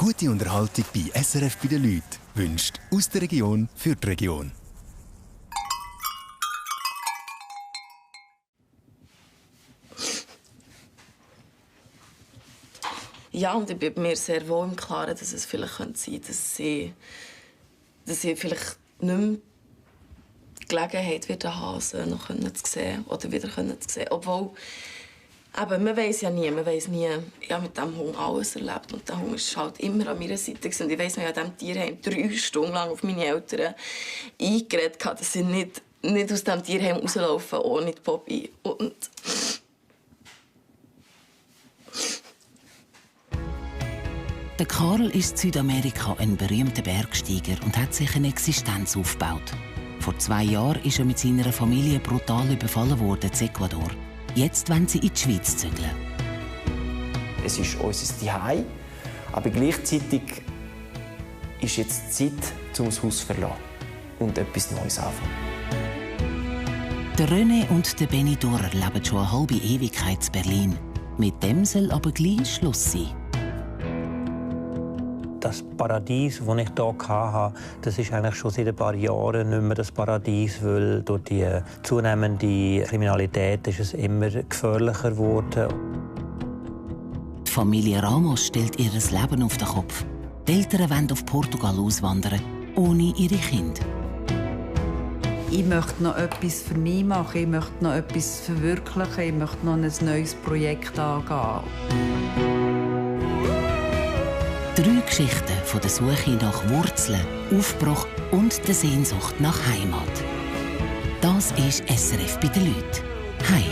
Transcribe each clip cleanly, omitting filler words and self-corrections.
Gute Unterhaltung bei SRF bei den Leuten wünscht aus der Region für die Region. Ja, und ich bin mir sehr wohl im Klaren, dass es vielleicht sein könnte, dass sie vielleicht nicht mehr die Gelegenheit wieder haben, sie noch zu sehen oder wieder zu sehen. Obwohl, eben, man weiss ja nie, Ich habe mit diesem Hund alles erlebt und der Hund war halt immer an meiner Seite. Und ich weiss noch, ich habe an diesem Tierheim 3 Stunden lang auf meine Eltern eingeredet, dass sie nicht aus diesem Tierheim rauslaufen ohne die Bobby. Und der Karl ist in Südamerika ein berühmter Bergsteiger und hat sich eine Existenz aufgebaut. Vor 2 Jahren ist er mit seiner Familie brutal überfallen worden in Ecuador. Jetzt wollen sie in die Schweiz zügeln. Es ist unser Zuhause, aber gleichzeitig ist jetzt die Zeit, um das Haus zu verlassen und etwas Neues anfangen. Der René und der Benny Durer leben schon eine halbe Ewigkeit in Berlin. Mit dem soll aber gleich Schluss sein. Das Paradies, das ich hier hatte, das ist eigentlich schon seit ein paar Jahren nicht mehr das Paradies, weil durch die zunehmende Kriminalität ist es immer gefährlicher geworden. Die Familie Ramos stellt ihr Leben auf den Kopf. Die Eltern wollen auf Portugal auswandern, ohne ihre Kinder. Ich möchte noch etwas für mich machen, ich möchte noch etwas verwirklichen, ich möchte noch ein neues Projekt angehen. 3 Geschichten von der Suche nach Wurzeln, Aufbruch und der Sehnsucht nach Heimat. Das ist SRF bei den Leuten. Heimweh.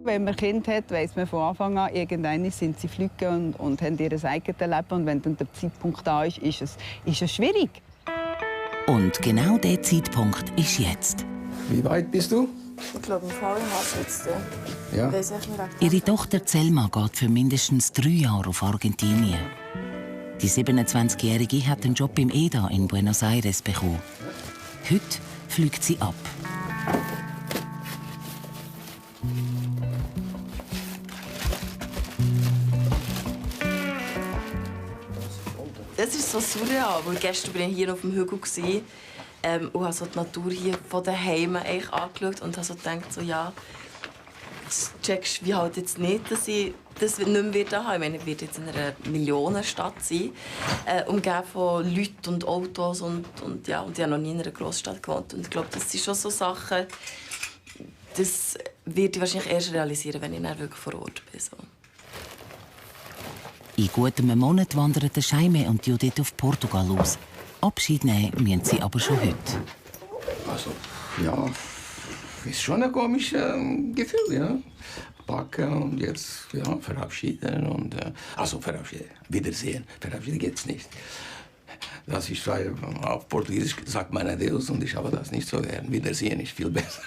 Wenn man Kind hat, weiss man von Anfang an, irgendwann sind sie fliegen und haben ihr eigenes Leben. Und wenn dann der Zeitpunkt da ist, ist es schwierig. Und genau dieser Zeitpunkt ist jetzt. Wie weit bist du? ich glaube, im Fall jetzt. Ja. Ihre Tochter Selma geht für mindestens 3 Jahre auf Argentinien. Die 27-Jährige hat einen Job im EDA in Buenos Aires bekommen. Heute fliegt sie ab. Das ist so surreal, weil gestern war ich hier auf dem Hügel und habe so die Natur hier von daheim angeschaut und habe so gedacht, so, ja, checkst wie halt jetzt nicht, dass ich das nicht mehr haben. Ich meine, ich werde jetzt in einer Millionenstadt sein, umgeben von Leuten und Autos und ich habe noch nie in einer Großstadt gewohnt. Und ich glaube, das sind schon so Sachen, das werde ich wahrscheinlich erst realisieren, wenn ich dann wirklich vor Ort bin. So. In gut einem Monat wandern Jaime und Judith auf Portugal aus. Abschied nehmen müssen sie aber schon heute. Also, ja, ist schon ein komisches Gefühl, ja. Packen und jetzt verabschieden und verabschieden, wiedersehen. Verabschieden geht's nicht. Das ist auf Portugiesisch sagt man Adeus und ich habe das nicht so gern. Wiedersehen ist viel besser.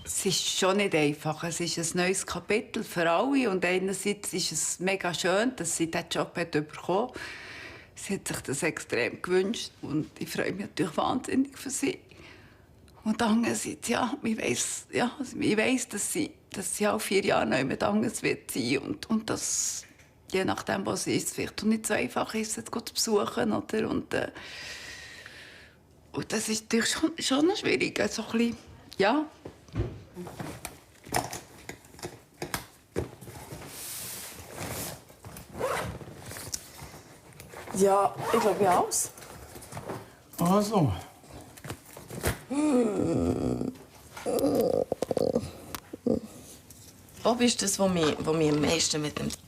Es ist schon nicht einfach. Es ist ein neues Kapitel für alle. Und einerseits ist es mega schön, dass sie diesen Job bekommen hat. Sie hat sich das extrem gewünscht. Und ich freue mich natürlich wahnsinnig für sie. Und andererseits, ich weiss, dass sie auch 4 Jahre noch jemand anderes wird sein. Und das, je nachdem, was sie ist, vielleicht nicht so einfach ist, sie zu besuchen. Oder? Und das ist natürlich schon schwierig. Also ein bisschen, ja. Ja, ich glaube ja alles. Ach so. Bob ist das, was mich am meisten mitnimmt.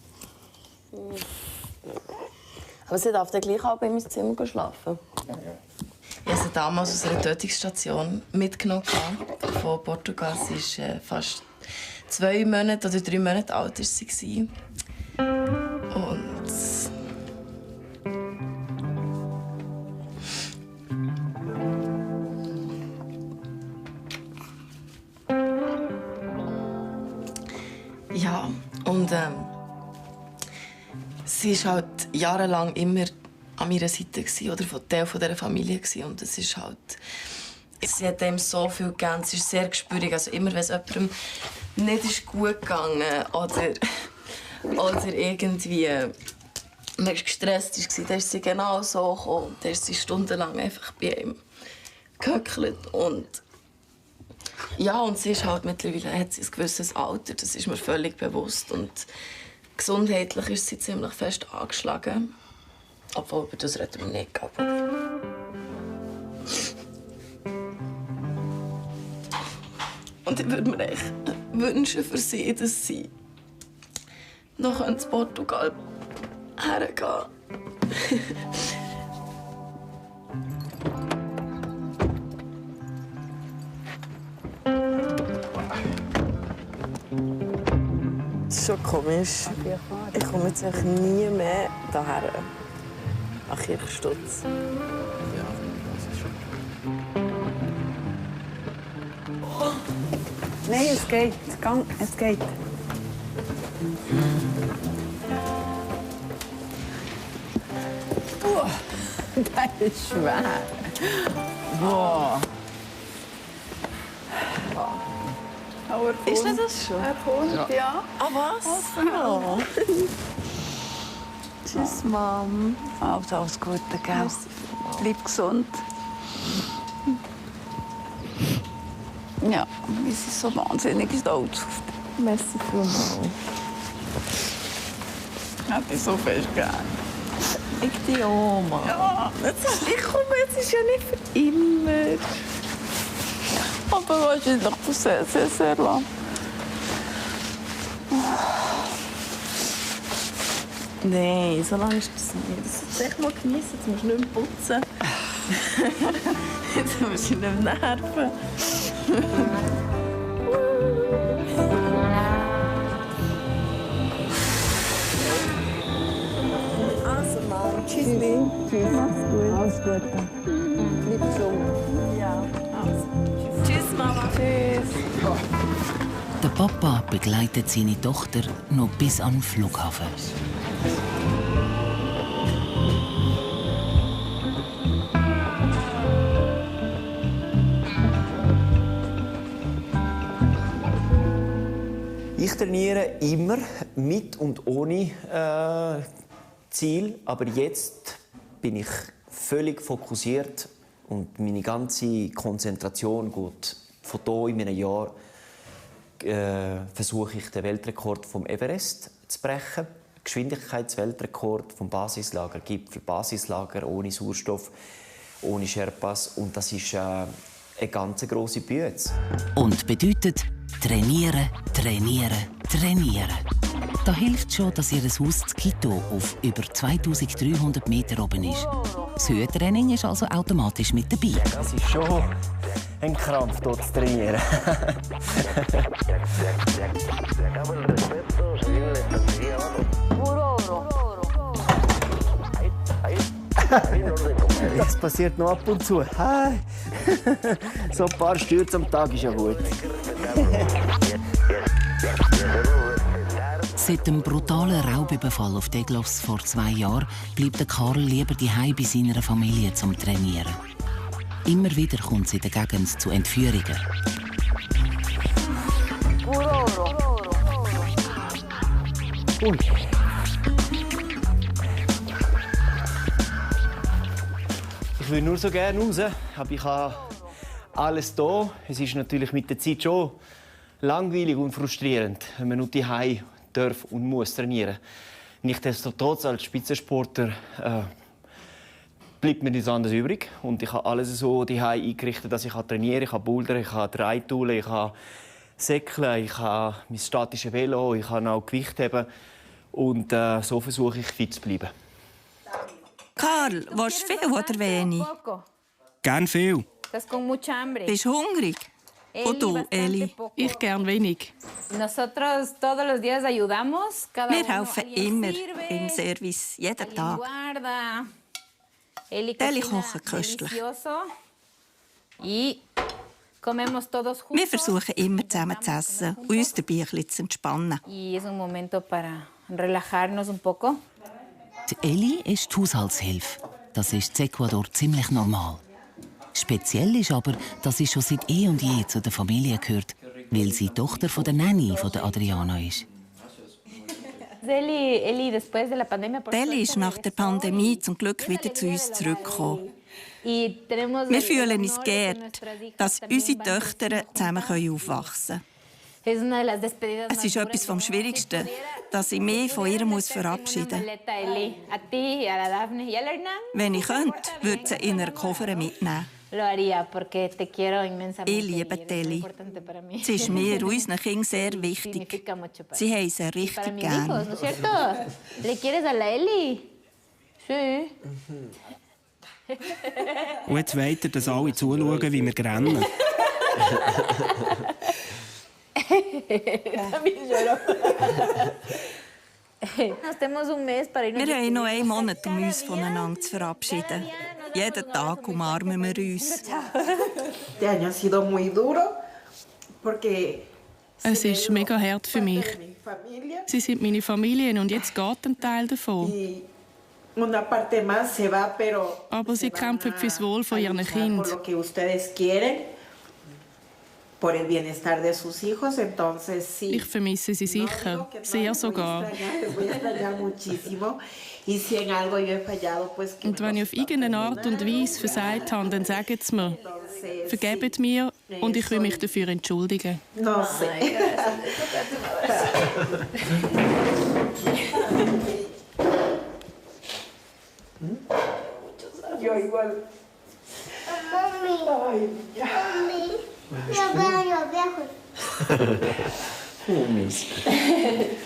Aber sie darf dann gleich auch bei mir im Zimmer schlafen. Ich habe sie damals aus einer Tötungsstation mitgenommen von Portugal. Sie war fast 2 Monate oder 3 Monate alt. War sie. Und ja, und sie war halt jahrelang immer an meiner Seite oder von Teil dieser Familie. Und das ist halt, Sie hat ihm so viel gegeben, es ist sehr gespürig. Also immer, wenn es jemandem nicht gut gegangen oder irgendwie man gestresst war, dann ist sie genau so gekommen. Dann ist sie stundenlang einfach bei ihm gehöckelt. Und ja, und sie ist halt mittlerweile hat sie ein gewisses Alter, das ist mir völlig bewusst. Und gesundheitlich ist sie ziemlich fest angeschlagen. Obwohl, über das reden wir nicht. Und ich würde mir echt wünschen für sie, dass sie noch ins Portugal hergehen. Das ist schon komisch. Ich komme jetzt echt nie mehr hierher. Nach Kirchstutz. Nein, es geht. Es geht. Das ist schwer. Boah. Ist nicht das schon? Er kommt, ja. Ah, was? Oh. Tschüss, Mom. Also, alles Gute, gell? Bleib gesund. Ja, wir sind so wahnsinnig stolz auf dich. Merci vielmals. Ich hab dich so fest gern. Ich die Oma. Ja. Ich komme, jetzt ist ja nicht für immer. Aber wahrscheinlich für sehr, sehr, sehr lang. Nein, so lange ist das nicht. Das sollst du echt mal genießen. Jetzt musst du nicht mehr putzen. Jetzt musst du nicht mehr nerven. Also, Mom. Tschüss. Tschüss. Mach's gut. Alles Gute. Bleib gesund. Ja. Also. Tschüss, Mama. Tschüss. Der Papa begleitet seine Tochter noch bis an den Flughafen. Ich trainiere immer mit und ohne Ziel, aber jetzt bin ich völlig fokussiert und meine ganze Konzentration geht von hier in einem Jahr versuche ich den Weltrekord vom Everest zu brechen, Geschwindigkeitsweltrekord vom Basislager Gipfel, Basislager ohne Sauerstoff, ohne Sherpas und das ist eine ganz grosse Bühne. Und bedeutet trainieren, trainieren, trainieren. Da hilft schon, dass ihr Haus in Quito auf über 2300 Meter oben ist. Das Höhentraining ist also automatisch mit dabei. Ja, das ist schon ein Krampf, dort zu trainieren. Das passiert noch ab und zu. So ein paar Stürze am Tag ist ja gut. Seit dem brutalen Raubüberfall auf Deglos vor 2 Jahren bleibt der Karl lieber daheim bei seiner Familie zum Trainieren. Immer wieder kommt es in der Gegend zu Entführungen. Ui. Ich will nur so gerne raus, aber ich habe alles da. Es ist natürlich mit der Zeit schon langweilig und frustrierend, wenn man nur daheim darf und muss trainieren. Nichtsdestotrotz als Spitzensportler bleibt mir nichts anderes übrig und ich habe alles so daheim eingerichtet, dass ich trainieren kann. Ich habe Boulder, ich habe Reitoulen, ich habe Säckeln, ich habe mein statisches Velo, ich kann auch Gewicht heben und so versuche ich fit zu bleiben. Karl, willst du viel oder wenig? Gern viel. Bist du hungrig? Und du, Eli? Ich gern wenig. Wir helfen immer im Service, jeden Tag. Eli kocht köstlich. Wir versuchen immer zusammen zu essen und uns dabei ein bisschen zu entspannen. Die Eli ist die Haushaltshilfe. Das ist in Ecuador ziemlich normal. Speziell ist aber, dass sie schon seit eh und je zu der Familie gehört, weil sie Tochter von der Nanny von der Adriana ist. Deli ist nach der Pandemie zum Glück wieder zu uns zurückgekommen. Wir fühlen uns geehrt, dass unsere Töchter zusammen aufwachsen können. Es ist etwas vom Schwierigsten, dass ich mich von ihr verabschieden muss. Wenn ich könnte, würde ich sie in einen Koffer mitnehmen. Ich liebe Deli. Sie ist mir und unseren Kindern sehr wichtig. Sie haben sie richtig gerne. Und jetzt wollt ihr, dass alle zuschauen, wie wir rennen. Wir haben noch einen Monat, um uns voneinander zu verabschieden. Jeden Tag umarmen wir uns. Es ist mega hart für mich. Sie sind meine Familie und jetzt geht ein Teil davon. Aber sie kämpfen fürs Wohl von ihren Kindern. Ich vermisse sie sicher, sehr sogar. Und wenn ich auf irgendeine Art und Weise versagt habe, dann sagen sie mir. Vergebt mir und ich will mich dafür entschuldigen.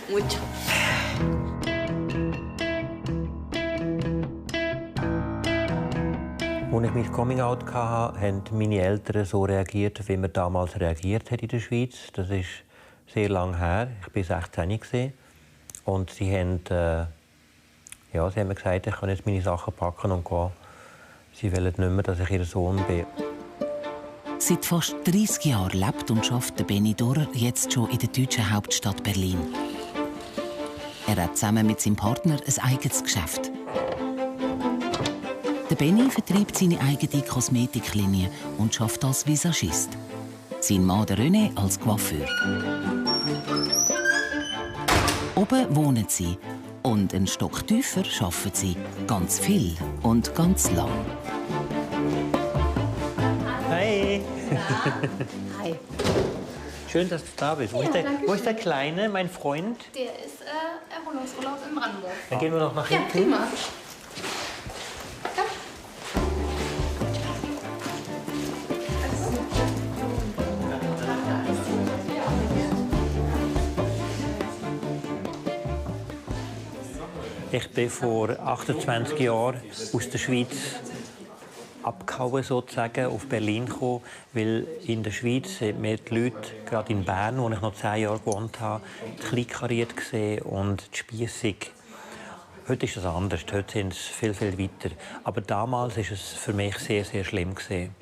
Mucho. Als ich mein Coming-out hatte, haben meine Eltern so reagiert, wie man damals reagiert hat in der Schweiz. Das ist sehr lange her. Ich war 16 und sie haben mir gesagt, ich kann jetzt meine Sachen packen und gehen. Sie wollen nicht mehr, dass ich ihr Sohn bin. Seit fast 30 Jahren lebt und arbeitet Benny Dorer jetzt schon in der deutschen Hauptstadt Berlin. Er hat zusammen mit seinem Partner ein eigenes Geschäft. Der Benny vertreibt seine eigene Kosmetiklinie und arbeitet als Visagist. Sein Mann der René als Coiffeur. Oben wohnen sie und einen Stock tiefer arbeiten sie ganz viel und ganz lang. Hi! Hi! Schön, dass du da bist. Wo ist der Kleine, mein Freund? Der ist Erholungsurlaub in Brandenburg. Dann gehen wir noch nach hinten. Ja, prima. Ich bin vor 28 Jahren aus der Schweiz abgehauen, sozusagen, auf Berlin gekommen, weil in der Schweiz mir die Leute, gerade in Bern, wo ich noch 10 Jahre gewohnt habe, kleinkariert gesehen und spiessig. Heute ist es anders, heute sind es viel, viel weiter. Aber damals war es für mich sehr, sehr schlimm gewesen.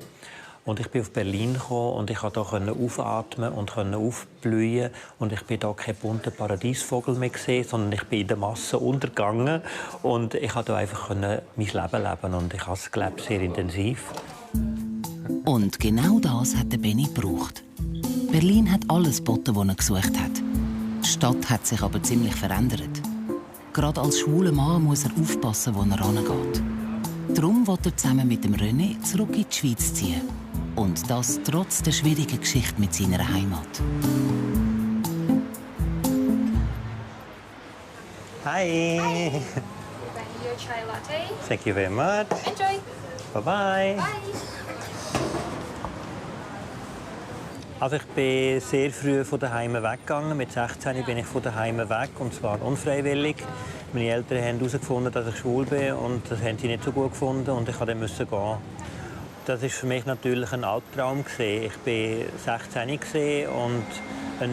Und ich bin auf Berlin gekommen und ich konnte hier aufatmen und aufblühen. Und ich bin hier kein bunter Paradiesvogel mehr gesehen, sondern ich bin in der Masse untergegangen. Und ich konnte einfach mein Leben leben. Und ich habe es gelebt, sehr intensiv. Und genau das hat der Benny gebraucht. Berlin hat alles geboten, was er gesucht hat. Die Stadt hat sich aber ziemlich verändert. Gerade als schwuler Mann muss er aufpassen, wo er hingeht. Darum will er zusammen mit dem René zurück in die Schweiz ziehen. Und das trotz der schwierigen Geschichte mit seiner Heimat. Hi! Your chai latte. Thank you very much. Enjoy. Bye-bye. Bye. Also ich bin sehr früh von daheim weggegangen. Mit 16 bin ich von daheim weg, und zwar unfreiwillig. Meine Eltern haben herausgefunden, dass ich schwul bin, und das haben sie nicht so gut gefunden, und ich musste gehen. Das war für mich natürlich ein Albtraum. Ich war 16 und ein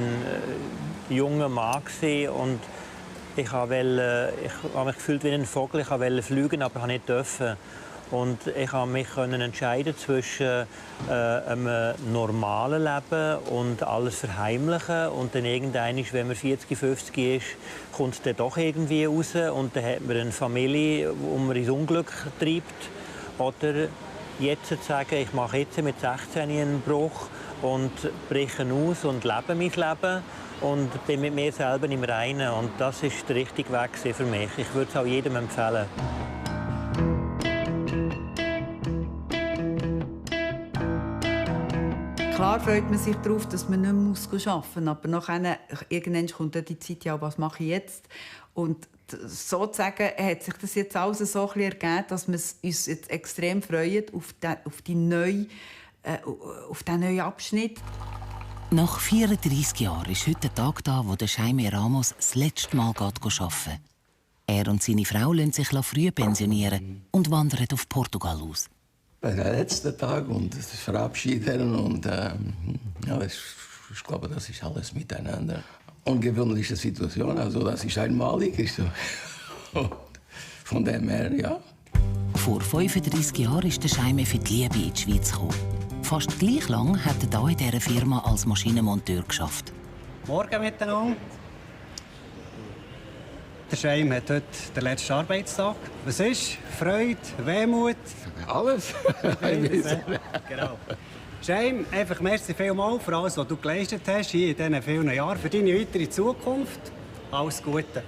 junger Mann. Und ich habe mich gefühlt wie ein Vogel. Ich wollte fliegen, aber ich nicht durfte. Und ich konnte mich entscheiden zwischen einem normalen Leben und alles verheimlichen. Und dann irgendwann, wenn man 40, 50 ist, kommt es dann doch irgendwie raus. Und dann hat man eine Familie, die man ins Unglück treibt. Oder jetzt zu sagen, ich mache jetzt mit 16 einen Bruch und breche aus und lebe mein Leben und bin mit mir selber im Reinen. Und das ist der richtige Weg für mich. Ich würde es auch jedem empfehlen. Klar freut man sich darauf, dass man nicht mehr arbeiten muss, aber nachher, irgendwann kommt die Zeit, ja, was mache ich jetzt? Und sozusagen hat sich das jetzt alles so ein bisschen ergeben, dass wir uns jetzt extrem freuen auf den neuen Abschnitt. Nach 34 Jahren ist heute der Tag da, wo der Jaime Ramos das letzte Mal arbeiten. Er und seine Frau lassen sich früh pensionieren und wandern auf Portugal aus. Der letzte Tag und das Verabschieden und ja, ich glaube, das ist alles miteinander. Ungewöhnliche Situation, also das ist einmalig. Ist so. Von dem her, ja. Vor 35 Jahren ist der Jaime für die Liebe in die Schweiz gekommen. Fast gleich lang hat er hier in dieser Firma als Maschinenmonteur geschafft. Morgen miteinander. Der Jaime hat heute den letzten Arbeitstag. Was ist? Freude, Wehmut? Alles. Genau. Jaime, einfach merci vielmals für alles, was du geleistet hast hier in diesen vielen Jahren. Für deine weitere Zukunft. Alles Gute.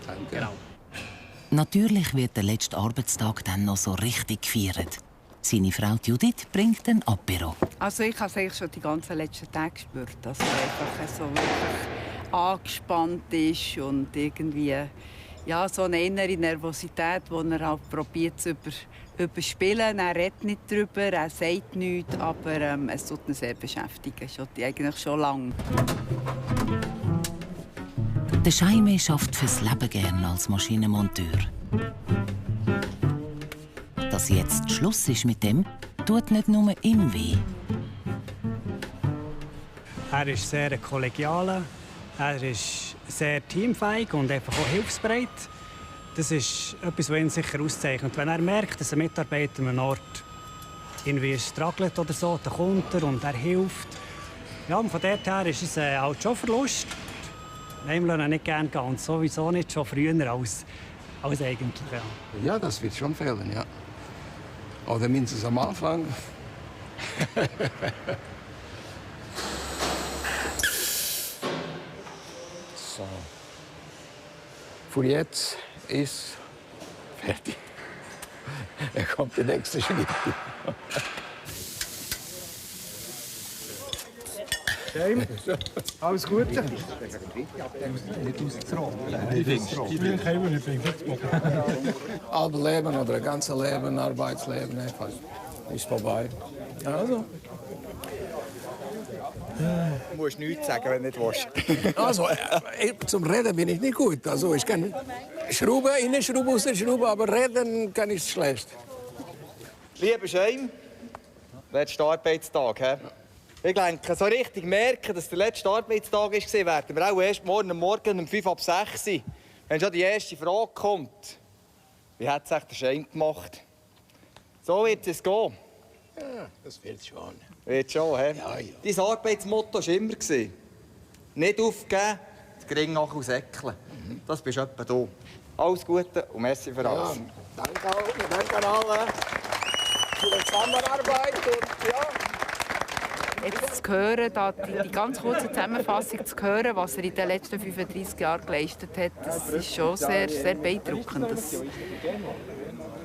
Danke. Genau. Natürlich wird der letzte Arbeitstag dann noch so richtig gefeiert. Seine Frau Judith bringt ein Apero. Also ich habe es eigentlich schon die ganzen letzten Tage gespürt, dass er einfach so wirklich angespannt ist und irgendwie ja, so eine innere Nervosität, die er halt probiert zu überspielen. Er redet nicht darüber, er sagt nichts, aber es tut ihn sehr beschäftigen, eigentlich schon lange. Der Jaime schafft fürs Leben gerne als Maschinenmonteur. Dass jetzt Schluss ist mit dem, tut nicht nur ihm weh. Er ist sehr kollegial, er ist sehr teamfähig und einfach auch hilfsbereit. Das ist etwas, was ihn sicher auszeichnet. Wenn er merkt, dass ein Mitarbeiter an einem Ort irgendwie struggelt oder so, dann kommt er und er hilft. Ja, und von dort her ist es halt schon Verlust. Nein, wir lassen ihn nicht gerne gehen und sowieso nicht schon früher als eigentlich. Ja. Ja, das wird schon fehlen, ja. Oder mindestens am Anfang. So. Für jetzt ist fertig. Er kommt der nächste Schritt. Jaime, alles Gute. Altes Leben oder ein ganzes Leben, Arbeitsleben, einfach ist vorbei. Also. Du musst nichts sagen, wenn du nicht willst. Also, zum Reden bin ich nicht gut. Also, ich kann Schrauben, Innenschrauben, Außenschrauben, aber reden kann ich schlecht. Lieber Jaime, letzter Arbeitstag. He? Ich denke, so richtig merken, dass der letzte Arbeitstag war, werden wir auch erst morgen um 5 ab 6 Uhr, wenn schon die erste Frage kommt. Wie hat es sich der Jaime gemacht? So wird es gehen. Ja, das wird schon. Wird schon, hä? Ja, ja. Dein Arbeitsmotto war immer: nicht aufgeben, das Gring nachher säckeln. Das bist etwa du. Alles Gute und merci für alles. Ja, danke auch. Danke an alle für die Zusammenarbeit. Und, ja. Jetzt zu hören, die ganz kurze Zusammenfassung zu hören, was er in den letzten 35 Jahren geleistet hat, das ist schon sehr, sehr beeindruckend.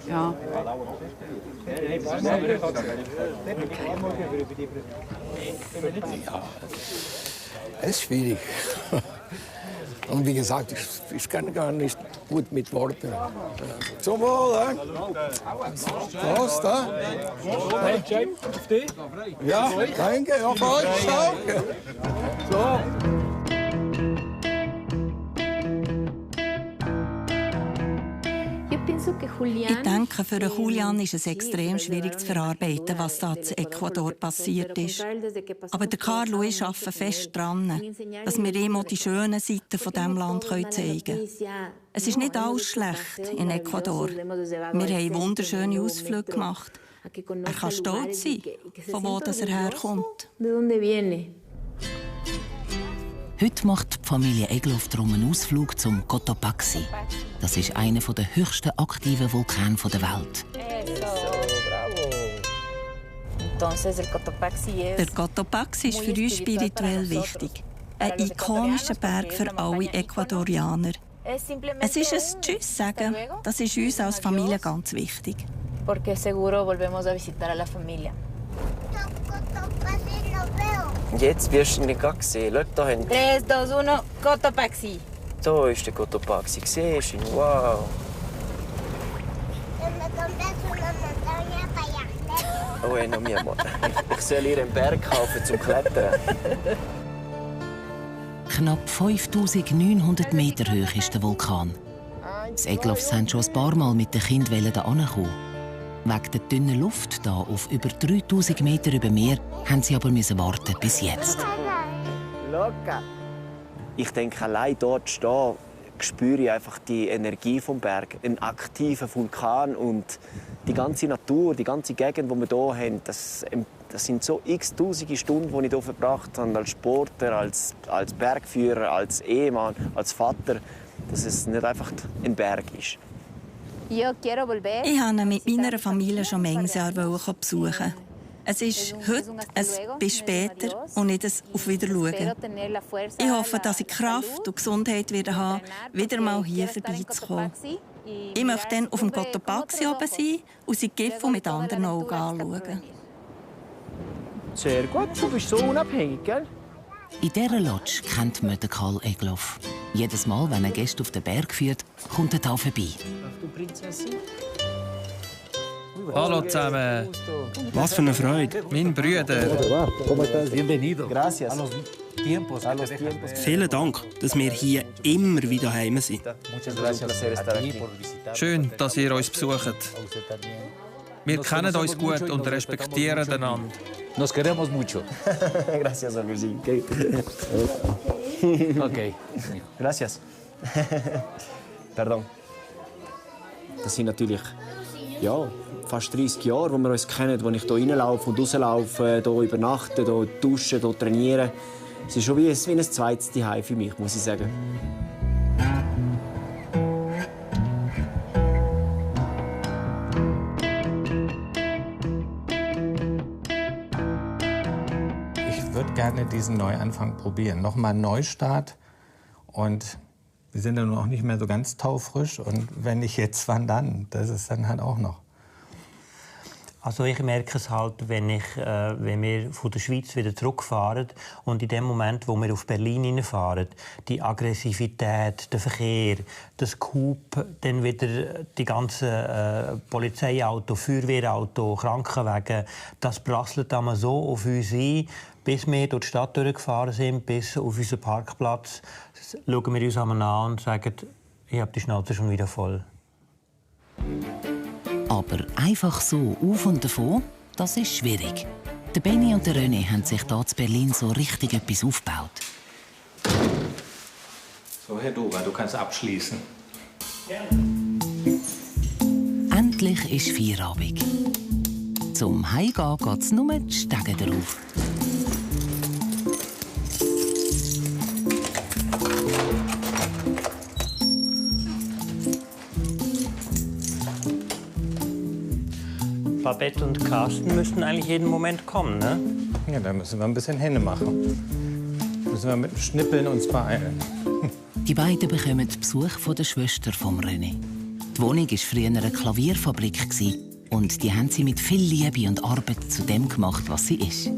Ja. Ja, es ist schwierig. Und wie gesagt, ich kann gar nicht gut mit Worten. Zum Wohl, hä? Prost, hä? Auf dich? Ja, danke, auf euch auch. So. Ich denke, für Julian ist es extrem schwierig zu verarbeiten, was da in Ecuador passiert ist. Aber der Carlo und ich arbeiten fest daran, dass wir ihm auch die schönen Seiten von diesem Land zeigen können. Es ist nicht alles schlecht in Ecuador. Wir haben wunderschöne Ausflüge gemacht. Er kann stolz sein, von wo er herkommt. Heute macht die Familie Egloff darum einen Ausflug zum Cotopaxi. Das ist einer der höchsten aktiven Vulkane der Welt. Der Cotopaxi ist für uns spirituell wichtig. Ein ikonischer Berg für alle Ecuadorianer. Es ist ein Tschüss sagen. Das ist uns als Familie ganz wichtig. Jetzt wirst du ihn nicht sehen. Schau da hinten. 3, 2, 1, Cotopaxi. Da ist der Cotopaxi. Siehst du ihn? Wow. Oh, no, mi amor. Ich soll ihr einen Berg kaufen zum Klettern. Knapp 5900 Meter hoch ist der Vulkan. Die Egloffs haben schon ein paar Mal mit den Kindern hierher kommen. Wegen der dünnen Luft hier auf über 3000 Meter über Meer haben sie aber warten bis jetzt. Ich denke, allein dort stehen, spüre ich einfach die Energie vom Berg. Ein aktiver Vulkan und die ganze Natur, die ganze Gegend, die wir hier haben, das sind so x-tausende Stunden, die ich hier verbracht habe, als Sportler, als Bergführer, als Ehemann, als Vater, dass es nicht einfach ein Berg ist. Ich wollte ihn mit meiner Familie schon manches Jahr besuchen. Es ist heute ein bis später und nicht ein auf Wiedersehen. Ich hoffe, dass ich Kraft und Gesundheit wieder habe, wieder mal hier vorbeizukommen. Ich möchte dann auf dem Cotopaxi oben sein und seine Gipfel mit anderen Augen anschauen. Sehr gut, du bist so unabhängig, gell? In dieser Lodge kennt man den Karl Egloff. Jedes Mal, wenn ein Gast auf den Berg führt, kommt er hier vorbei. Du Prinzessin? Hallo zusammen. Was für eine Freude. Mein Brüder. Gracias. Vielen Dank, dass wir hier immer wieder heim sind. Schön, dass ihr uns besucht. Wir kennen uns gut und respektieren einander. Nos queremos mucho. Gracias, Agustín. Okay. Gracias. Pardon. Das sind natürlich fast 30 Jahre, wo wir uns kennen, wo ich hier reinlaufe und rauslaufe, hier übernachte, hier dusche, hier trainiere. Es ist schon wie ein zweites Zuhause für mich, muss ich sagen. Ich würde gerne diesen Neuanfang probieren. Nochmal einen Neustart. Und wir sind ja nun auch nicht mehr so ganz taufrisch. Und wenn nicht jetzt, wann dann? Das ist dann halt auch noch. Also ich merke es halt, wenn wir von der Schweiz wieder zurückfahren und in dem Moment, wo wir auf Berlin hineinfahren, die Aggressivität, der Verkehr, das Coup, dann wieder die ganzen Polizeiauto, Feuerwehrauto, Krankenwagen, das prasselt einmal so auf uns ein, bis wir durch die Stadt durchgefahren sind, bis auf unseren Parkplatz, schauen wir uns einmal an und sagen, ich habe die Schnauze schon wieder voll. Aber einfach so auf und davon, das ist schwierig. Der Benny und der René haben sich hier in Berlin so richtig etwas aufgebaut. So, Herr Dora, du kannst abschließen. Endlich ist Feierabend. Zum Heimgehen geht es nur die Stege drauf. Babette und Carsten müssten eigentlich jeden Moment kommen, ne? Ja, da müssen wir ein bisschen Hände machen. Müssen wir mit dem Schnippeln uns beeilen. Die beiden bekommen Besuch von der Schwester von René. Die Wohnung war früher eine Klavierfabrik und die haben sie mit viel Liebe und Arbeit zu dem gemacht, was sie ist.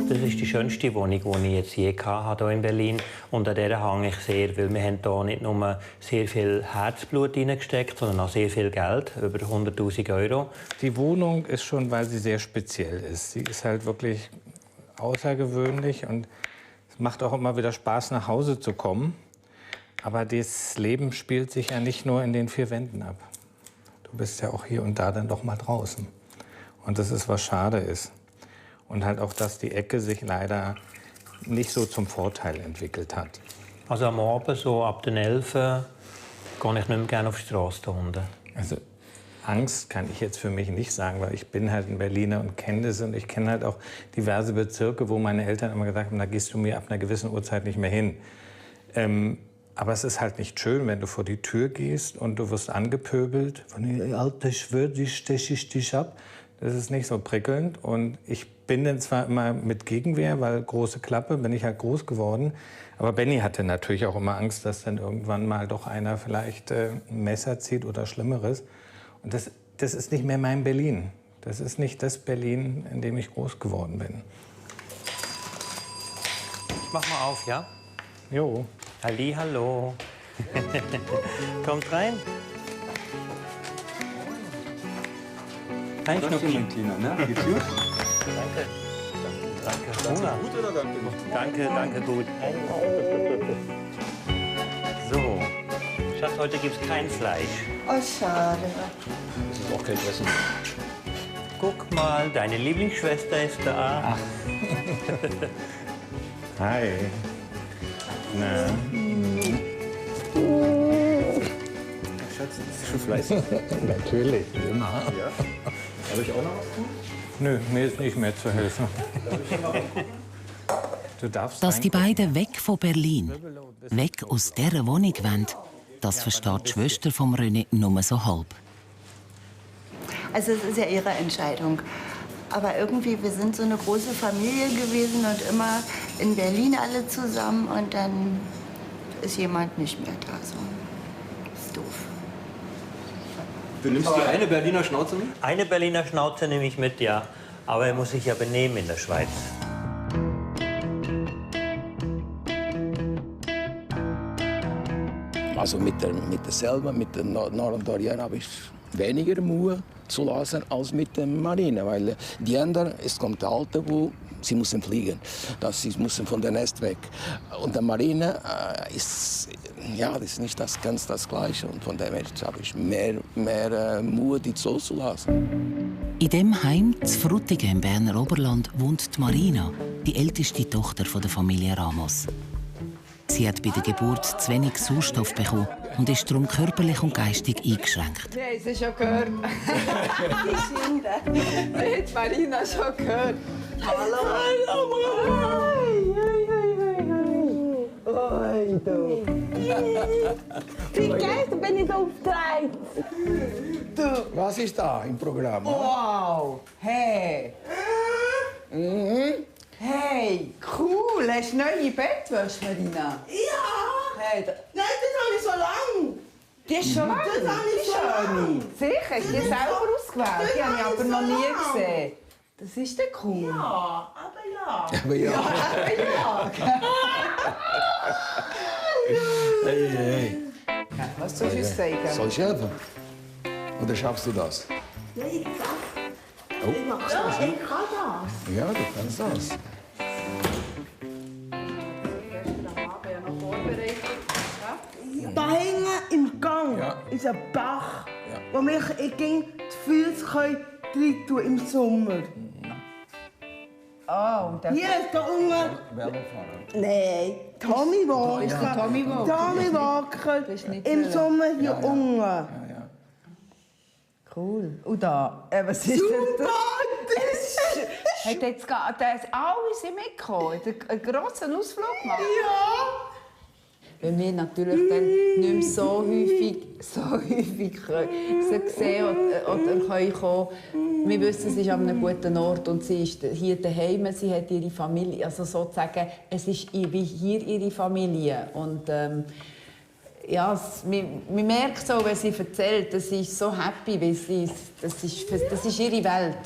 Das ist die schönste Wohnung, die ich jetzt je hatte hier in Berlin. Und an der hänge ich sehr, weil wir haben hier nicht nur sehr viel Herzblut hineingesteckt, sondern auch sehr viel Geld, über 100'000 €. Die Wohnung ist schon, weil sie sehr speziell ist. Sie ist halt wirklich außergewöhnlich und es macht auch immer wieder Spaß, nach Hause zu kommen. Aber das Leben spielt sich ja nicht nur in den 4 Wänden ab. Du bist ja auch hier und da dann doch mal draußen. Und das ist, was schade ist. Und halt auch, dass die Ecke sich leider nicht so zum Vorteil entwickelt hat. Also am Abend, so ab den 11 gehe ich nicht mehr gerne auf die Straße da unten. Also Angst kann ich jetzt für mich nicht sagen, weil ich bin halt ein Berliner und kenne das. Und ich kenne halt auch diverse Bezirke, wo meine Eltern immer gesagt haben, da gehst du mir ab einer gewissen Uhrzeit nicht mehr hin. Aber es ist halt nicht schön, wenn du vor die Tür gehst und du wirst angepöbelt. Von der alten Schwör, die steche ich dich ab. Das ist nicht so prickelnd. Und ich bin dann zwar immer mit Gegenwehr, weil große Klappe, bin ich halt groß geworden. Aber Benny hatte natürlich auch immer Angst, dass dann irgendwann mal doch einer vielleicht ein Messer zieht oder Schlimmeres. Und das ist nicht mehr mein Berlin. Das ist nicht das Berlin, in dem ich groß geworden bin. Ich mach mal auf, ja? Jo. Hallo. Kommt rein. Ein Schnucki. Ne? Geht's gut? Danke. Danke. Hunger. Gut oder danke? Danke, gut. So. Schatz, heute gibt's kein Fleisch. Oh, schade. Das ist auch kein Essen. Guck mal, deine Lieblingsschwester ist da. Hi. Na? Schatz, das ist schon fleißig. Natürlich, immer. Ja. Habe ich auch noch was tun? Nö, mir ist nicht mehr zu helfen. Du darfst Dass die beiden weg von Berlin, weg aus dieser Wohnung wollen, das versteht die Schwester von René nur so halb. Also es ist ja ihre Entscheidung. Aber irgendwie, wir sind so eine große Familie gewesen und immer in Berlin alle zusammen. Und dann ist jemand nicht mehr da. So. Das ist doof. Du nimmst die eine Berliner Schnauze mit? Eine Berliner Schnauze nehme ich mit, ja. Aber er muss sich ja benehmen in der Schweiz. Also mit der Selma, mit der Norandorier habe ich weniger Mühe zu lassen als mit der Marine, weil die anderen, es kommt der Alte, wo sie müssen fliegen, sie müssen von der Nest weg. Und der Marine ist, ja, das ist nicht ganz das Gleiche und von dem her habe ich mehr Mühe, die so zu lassen. In dem Heim zu Frutigen im Berner Oberland wohnt die Marina, die älteste Tochter der Familie Ramos. Sie hat bei der Geburt zu wenig Sauerstoff bekommen und ist darum körperlich und geistig eingeschränkt. Wir haben es schon gehört. Die Kinder. Wir haben Marina schon gehört. Hallo. Oi, du. Vergessen, bin ich aufgedreht. Du. Was ist da im Programm? Wow. Hey. Hey, cool. Hast du neue Bettwäsche, Marina? Ja. Hey, Nein, das habe ich so lang. Die ist schon lang? Das habe ich so lang. Sicher? Hast du die selber ausgewählt? Die habe ich aber noch nie gesehen. Das ist doch cool. Ja, aber ja. Aber ja. Hey. Was soll ich uns sagen? Soll ich helfen? Oder schaffst du das? Ja, ich kann. Oh. Ich kann das. Ja, du kannst das. Da hinten im Gang ist ein Bach, wo mich die Füße rein tun im Sommer. Oh, und hier ist da unten. Velofahrer. Nein, Tommy Walker. Das ist der Tommy Walker. Tommy Walker im Sommer hier unten. Cool. Und da? Was ist Super! Das hat jetzt alle mitgekommen? Einen grossen Ausflug gemacht? Ja! Wenn wir natürlich dann nicht mehr so häufig sie sehen oder können kommen. Wir wissen, sie ist an einem guten Ort und sie ist hier daheim. Sie hat ihre Familie, also sozusagen, es ist wie hier ihre Familie. Und ja, man merkt so, wenn sie erzählt, dass sie ist so happy, weil das ist ihre Welt.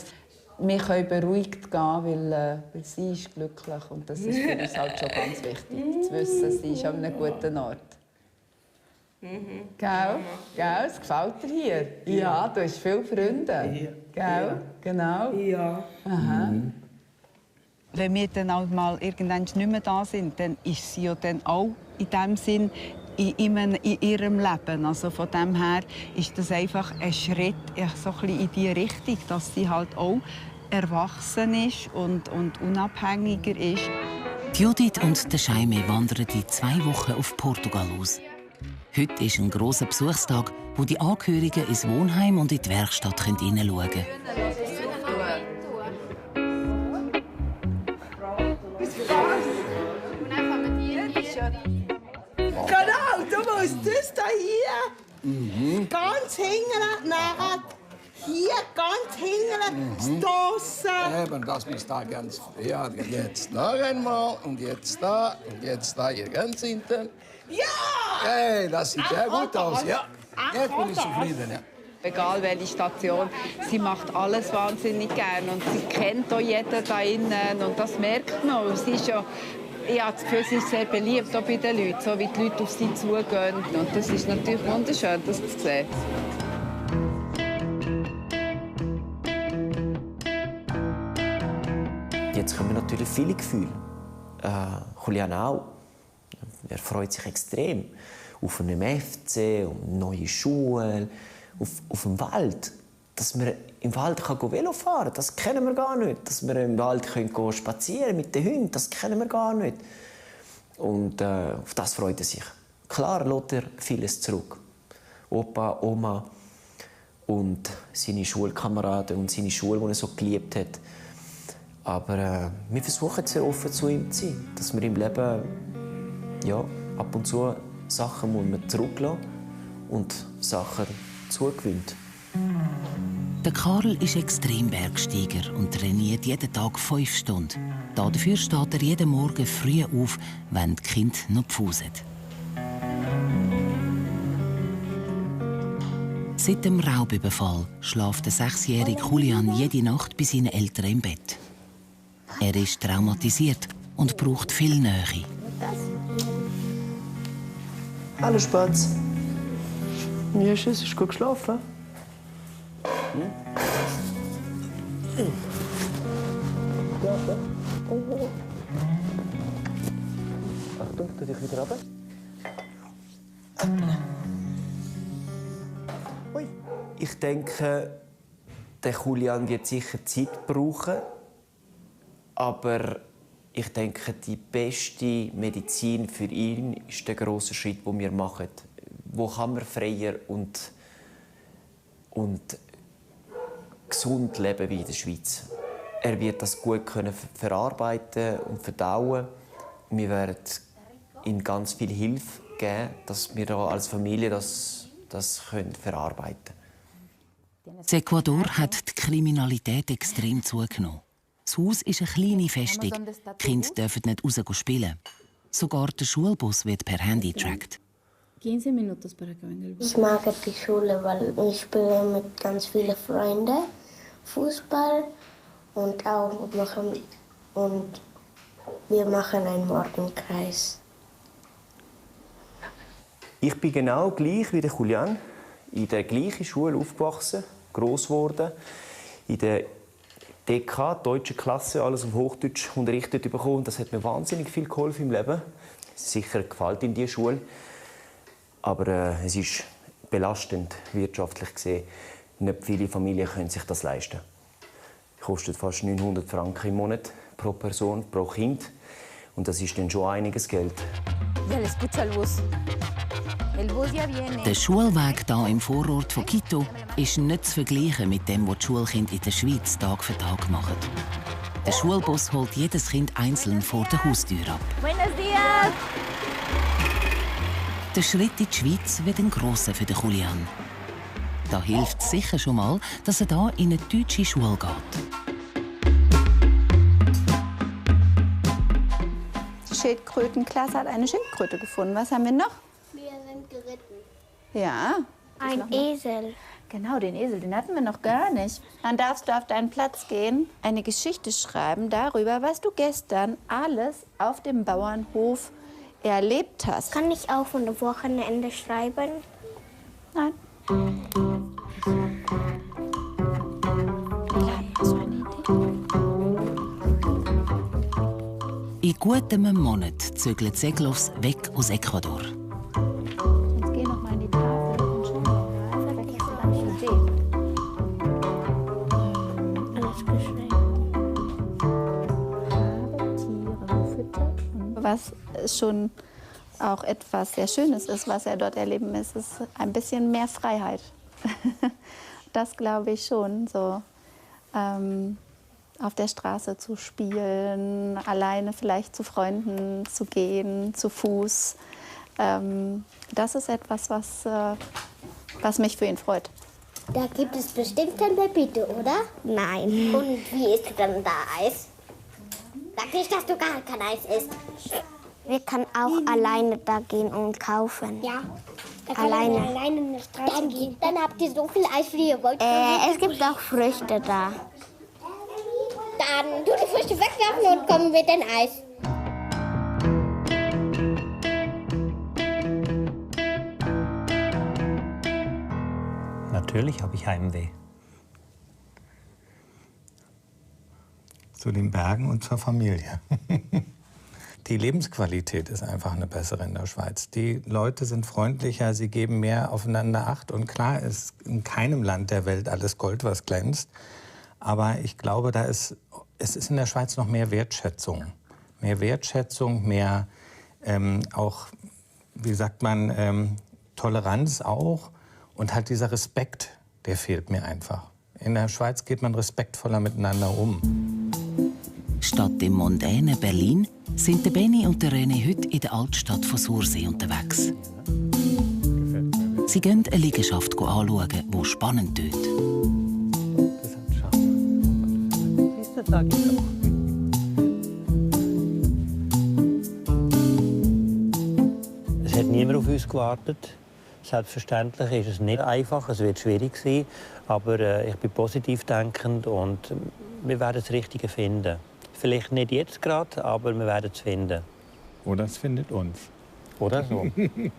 Wir können beruhigt gehen, weil sie ist glücklich und das ist für uns halt schon ganz wichtig, zu wissen, sie ist an einem guten Ort. Gell? Gell? Es gefällt dir hier? Ja, du hast viele Freunde. Gell? Ja. Genau. Ja. Aha. Wenn wir dann auch mal irgendwann nicht mehr da sind, dann ist sie ja dann auch in dem Sinn in ihrem Leben. Also von dem her ist das einfach ein Schritt so ein bisschen in die Richtung, dass sie halt auch erwachsen ist und unabhängiger ist. Judith und der Scheime wandern in 2 Wochen auf Portugal aus. Heute ist ein grosser Besuchstag, wo die Angehörigen ins Wohnheim und in die Werkstatt hineinschauen können. Genau, du musst das da hier ganz hinten nachher Hier ganz hinten, stoßen. Eben, das muss da ganz... Ja, jetzt noch einmal und jetzt da und jetzt da hier ganz hinten. Ja! Hey, das sieht sehr gut aus, ja. Jetzt bin ich zufrieden, ja. Egal welche Station, sie macht alles wahnsinnig gern und sie kennt auch jeden da innen und das merkt man. Sie ist ja, ich habe das Gefühl, sie ist sehr beliebt auch bei den Leuten, so wie die Leute auf sie zugehen. Und das ist natürlich wunderschön, das zu sehen. Jetzt kommen natürlich viele Gefühle. Julian auch. Er freut sich extrem auf einen FC, auf eine neue Schule, auf den Wald. Dass man im Wald Velo fahren kann, das kennen wir gar nicht. Dass wir im Wald spazieren können mit den Hunden, das kennen wir gar nicht. Und auf das freut er sich. Klar lässt er vieles zurück. Opa, Oma und seine Schulkameraden und seine Schule, die er so geliebt hat. Aber wir versuchen sehr offen zu ihm zu sein. Dass wir im Leben ja, ab und zu Sachen muss man zurücklassen und Sachen zugewinnt. Der Karl ist Extrembergsteiger und trainiert jeden Tag 5 Stunden. Dafür steht er jeden Morgen früh auf, wenn die Kinder noch pfusen. Seit dem Raubüberfall schläft der 6-jährige Julian jede Nacht bei seinen Eltern im Bett. Er ist traumatisiert und braucht viel Nähe. Hallo Spatz. Ja, Tschüss, hast du gut geschlafen? Ja, ja. Oh. Achtung, tu dich wieder runter. Ich denke, der Julian wird sicher Zeit brauchen. Aber ich denke, die beste Medizin für ihn ist der grosse Schritt, den wir machen. Wo kann man freier und gesund leben wie in der Schweiz? Er wird das gut verarbeiten und verdauen. Wir werden ihm ganz viel Hilfe geben, dass wir als Familie das verarbeiten können. In Ecuador hat die Kriminalität extrem zugenommen. Das Haus ist eine kleine Festung. Die Kinder dürfen nicht raus spielen. Sogar der Schulbus wird per Handy getrackt. Ich mag die Schule, weil ich spiele mit ganz vielen Freunden Fußball und wir machen einen Morgenkreis. Ich bin genau gleich wie der Julian. In der gleichen Schule aufgewachsen, gross geworden. In der DK, deutsche Klasse, alles auf Hochdeutsch unterrichtet bekommen. Das hat mir wahnsinnig viel geholfen im Leben. Sicher gefällt in diese Schule. Aber es ist belastend, wirtschaftlich gesehen. Nicht viele Familien können sich das leisten. Es kostet fast 900 Franken im Monat pro Person, pro Kind. Und das ist dann schon einiges Geld. Der Schulweg hier im Vorort von Quito ist nicht zu vergleichen mit dem, was die Schulkinder in der Schweiz Tag für Tag machen. Der Schulbus holt jedes Kind einzeln vor der Haustür ab. Buenos días! Der Schritt in die Schweiz wird ein grosser für den Julian. Da hilft es sicher schon mal, dass er hier in eine deutsche Schule geht. Die Schildkrötenklasse hat eine Schildkröte gefunden. Was haben wir noch? Wir sind geritten. Ja. Ein Esel. Genau, den Esel, den hatten wir noch gar nicht. Dann darfst du auf deinen Platz gehen, eine Geschichte schreiben darüber, was du gestern alles auf dem Bauernhof erlebt hast. Kann ich auch von dem Wochenende schreiben? Nein. In gut einem Monat zögelt Seglovs weg aus Ecuador. Jetzt geh noch mal in die Tafel und schau mal. Vielleicht hast du da eine Idee. Alles geschrieben. Habe Tiere gefüttert. Was schon auch etwas sehr Schönes ist, was er dort erleben ist ein bisschen mehr Freiheit. Das glaube ich schon, so auf der Straße zu spielen, alleine vielleicht zu Freunden zu gehen, zu Fuß. Das ist etwas, was mich für ihn freut. Da gibt es bestimmt ein Pepito, oder? Nein. Und wie isst du dann da Eis? Sag nicht, dass du gar kein Eis isst. Wir können auch alleine da gehen und kaufen. Ja. Da kann alleine. Man alleine in der Straße gehen. Dann habt ihr so viel Eis, wie ihr wollt. Es gibt auch Früchte da. Dann tu die Früchte wegwerfen und komm mit dem Eis. Natürlich habe ich Heimweh. Zu den Bergen und zur Familie. Die Lebensqualität ist einfach eine bessere in der Schweiz. Die Leute sind freundlicher, sie geben mehr aufeinander Acht. Und klar ist in keinem Land der Welt alles Gold, was glänzt. Aber ich glaube, es ist in der Schweiz noch mehr Wertschätzung. Mehr Wertschätzung, mehr auch, wie sagt man, Toleranz auch. Und halt dieser Respekt, der fehlt mir einfach. In der Schweiz geht man respektvoller miteinander um. Statt im mondänen Berlin sind der Benni und der René heute in der Altstadt von Sursee unterwegs. Sie gehen eine Liegenschaft anschauen, die spannend tönt. Es hat niemand auf uns gewartet. Selbstverständlich ist es nicht einfach, es wird schwierig sein, aber ich bin positiv denkend und wir werden das Richtige finden. Vielleicht nicht jetzt gerade, aber wir werden es finden. Oder es findet uns. Oder so. Die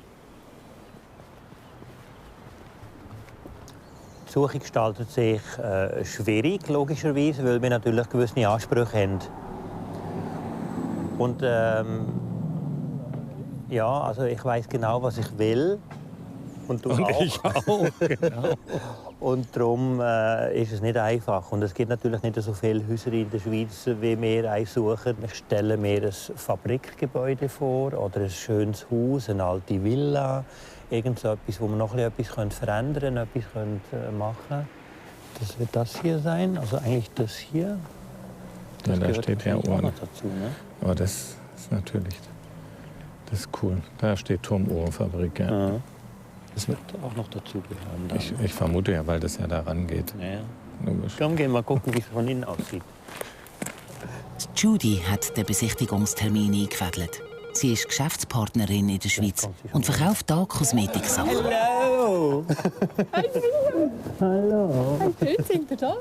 Suche gestaltet sich schwierig, logischerweise, weil wir natürlich gewisse Ansprüche haben. Und ja, also ich weiß genau, was ich will. Und du auch. Ich auch, genau. Und darum ist es nicht einfach. Und es gibt natürlich nicht so viele Häuser in der Schweiz, wie wir eins suchen. Ich stelle mir ein Fabrikgebäude vor oder ein schönes Haus, eine alte Villa. Irgend so etwas, wo man noch etwas verändern können, etwas machen können. Das wird das hier sein, also eigentlich das hier. Das ja, da steht ja auch noch dazu, ne? Aber das ist natürlich, das ist cool. Da steht Turmuhrenfabrik, ja. Ja. Das wird auch noch dazu gehören. Ich vermute ja, weil das ja daran geht. Ja. Komm, gehen wir mal gucken, wie es von innen aussieht. Judy hat den Besichtigungstermin eingefädelt. Sie ist Geschäftspartnerin in der Schweiz und verkauft hier Kosmetiksachen. Hallo! Hallo! Schön, sind ihr da?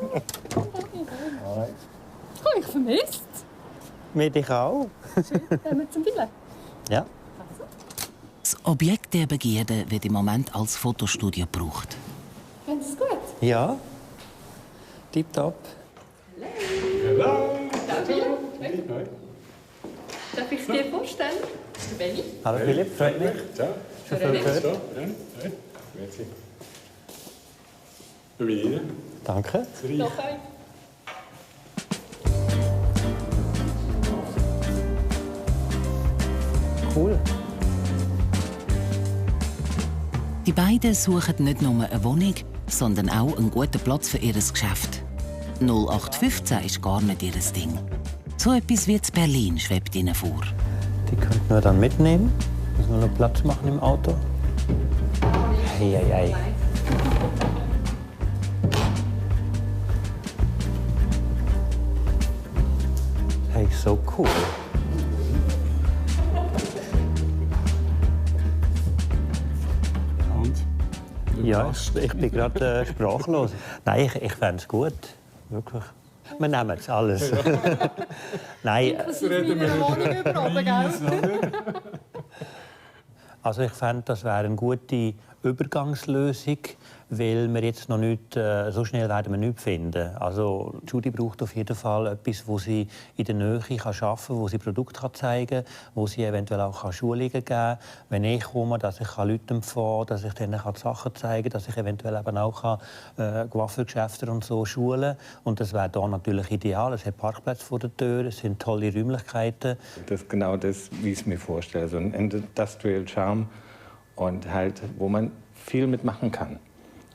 Ich vermisst. Mir dich auch. Schön, gehen wir zum Billen? Ja. Das Objekt der Begierde wird im Moment als Fotostudio gebraucht. Finden Sie es gut? Ja. Tipptopp. Hallo. Darf ich dir vorstellen? Das ist der Benni. Hallo Philipp, freut mich. Ja. Danke. Noch ein. Cool. Die beiden suchen nicht nur eine Wohnung, sondern auch einen guten Platz für ihr Geschäft. 0815 ist gar nicht ihr Ding. So etwas wie in Berlin schwebt ihnen vor. Die könnten wir dann mitnehmen. Müssen wir noch Platz machen im Auto. Hey. Hey, so cool. Ja, ich bin gerade sprachlos. Nein, ich fände es gut. Wirklich. Wir nehmen es alles. Nein. Also ich fände, das wäre eine gute Übergangslösung, weil wir jetzt noch nicht, so schnell werden wir nichts finden. Also Judy braucht auf jeden Fall etwas, wo sie in der Nähe arbeiten kann, wo sie Produkte zeigen kann, wo sie eventuell auch Schulungen geben kann. Wenn ich komme, dass ich Leute empfehlen kann, dass ich denen Sachen zeigen kann, dass ich eventuell eben auch Coiffeurgeschäfte und so schulen kann. Und das wäre hier natürlich ideal. Es hat Parkplätze vor der Tür, es sind tolle Räumlichkeiten. Das ist genau das, wie ich es mir vorstelle. So ein Industrial Charm und halt, wo man viel mitmachen kann.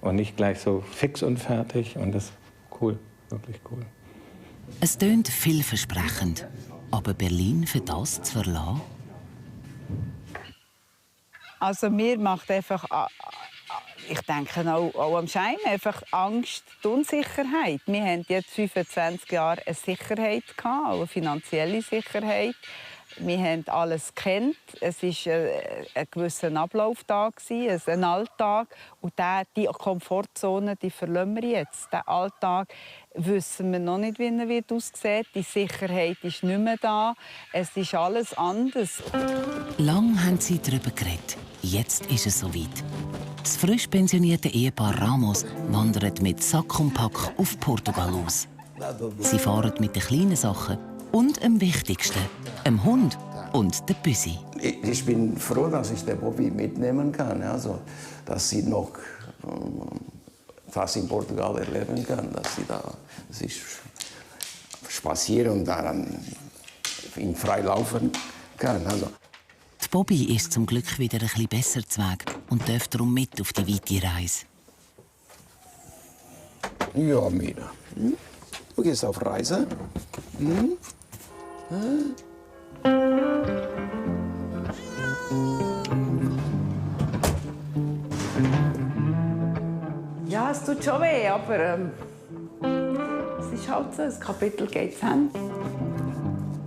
Und nicht gleich so fix und fertig. Und das ist cool, wirklich cool. Es tönt vielversprechend. Aber Berlin für das zu verlassen? Also mir macht einfach Ich denke auch am Schein einfach Angst, die Unsicherheit. Wir haben jetzt 25 Jahre eine Sicherheit gehabt, auch eine finanzielle Sicherheit. Wir haben alles gekannt. Es war ein gewisser Ablauf da, ein Alltag. Und die Komfortzone, die verlieren wir jetzt. Den Alltag wissen wir noch nicht, wie er aussieht. Die Sicherheit ist nicht mehr da. Es ist alles anders. Lang haben sie darüber geredet. Jetzt ist es soweit. Das frisch pensionierte Ehepaar Ramos wandert mit Sack und Pack auf Portugal aus. Sie fahren mit den kleinen Sachen und am wichtigsten, dem Hund und der Büsi. Ich bin froh, dass ich den Bobby mitnehmen kann, also, dass sie noch was in Portugal erleben kann, dass sie da sich spazieren und dann in frei laufen kann. Also. Die Bobby ist zum Glück wieder ein bisschen besser zu Weg und darf darum mit auf die weite Reise. Ja, Mina. Du gehst auf Reise. Ja, es tut schon weh, aber es ist halt so, das Kapitel geht zu Ende.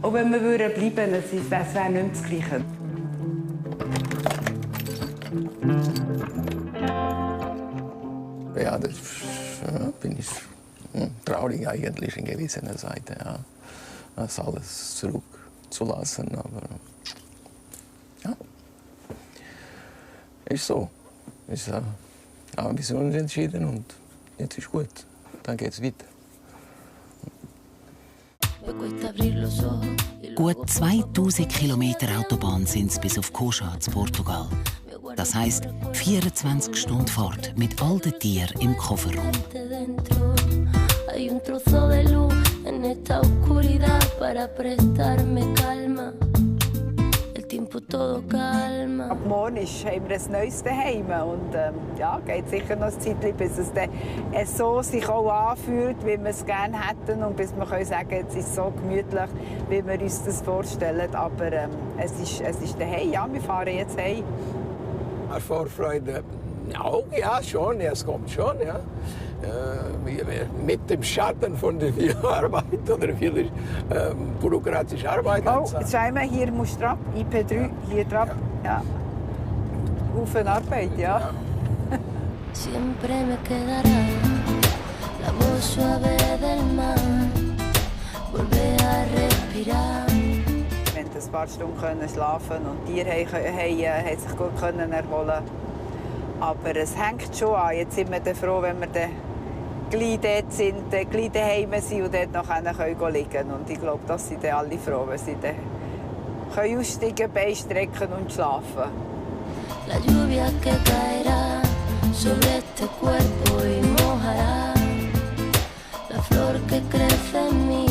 Auch wenn wir bleiben würden, es wäre nicht das Gleiche. Ja, das bin ich traurig eigentlich in gewisser Seite, ja, das alles zurückzulassen, aber ja, ist so. Aber wir sind uns entschieden und jetzt ist gut, dann geht's weiter. Gut 2000 Kilometer Autobahn sind es bis auf Coja in Portugal. Das heisst 24 Stunden Fahrt mit all den Tieren im Kofferraum. Ab morgen haben wir ein neues Zuhause und ja, geht sicher noch ein Zeitchen, bis es dann so sich auch anfühlt, wie wir es gerne hätten und bis wir können sagen, jetzt ist es so gemütlich, wie wir uns das vorstellen. Aber es ist daheim, ja, wir fahren jetzt heim. Vorfreude, ja, schon, es kommt schon, ja. Mit dem Schatten von der viel Arbeit oder viel bürokratische Arbeit. Oh, scheinbar hier musst du ab, IP3, hier drauf. Ja. Haufen Arbeit, ja. Siempre me quedará la voz suave del mar, volver a respirar. Wir konnten ein paar Stunden schlafen und die Tiere haben sich gut erholen. Aber es hängt schon an. Jetzt sind wir froh, wenn wir dann gleich dort sind, gleich daheim sind und dort noch liegen können. Und ich glaube, das sind dann alle froh, wenn sie dann aussteigen, Beine strecken und schlafen. La lluvia que caerá sobre este cuerpo y mojará la flor que crece en mí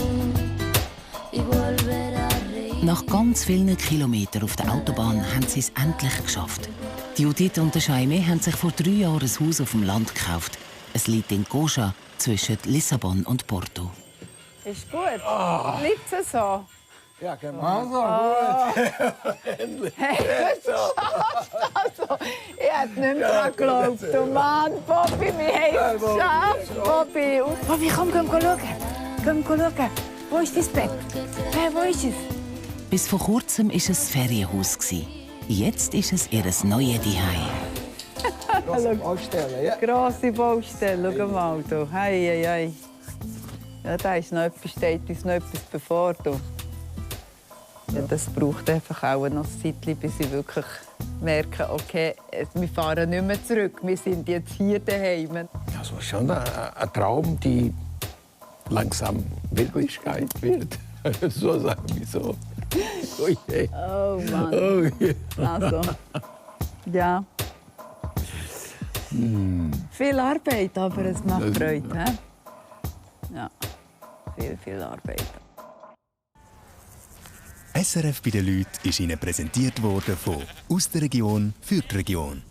y volverá a reír. Nach ganz vielen Kilometern auf der Autobahn haben sie es endlich geschafft. Judith und Jaime haben sich vor 3 Jahren ein Haus auf dem Land gekauft. Es liegt in Coja zwischen Lissabon und Porto. Ist gut. Bleibt es so? Ja, genau. Endlich. Hey, du schaffst also. Ich hätte nicht mehr daran geglaubt. Du Mann, Bobby, wir haben es geschafft. Bobby, komm schauen. Komm schauen. Wo ist dein Bett? Hey, wo ist es? Bis vor kurzem war es ein Ferienhaus. Jetzt ist es ihr neues Zuhause. Grosse Baustelle, ja. Grosse Baustelle, schau mal. Hei. Ja, da ist noch etwas, steht uns noch etwas bevor. Ja, das braucht einfach auch noch ein Zeitchen, bis sie wirklich merken, okay, wir fahren nicht mehr zurück, wir sind jetzt hier daheim. Also schon ein Traum, die langsam Wirklichkeit wird. So sagen wir so. Oh, yeah. Oh Mann. Oh, yeah. Also, ja. Viel Arbeit, aber es macht Freude. He? Ja, viel Arbeit. SRF bei den Leuten ist Ihnen präsentiert worden von «Aus der Region für die Region».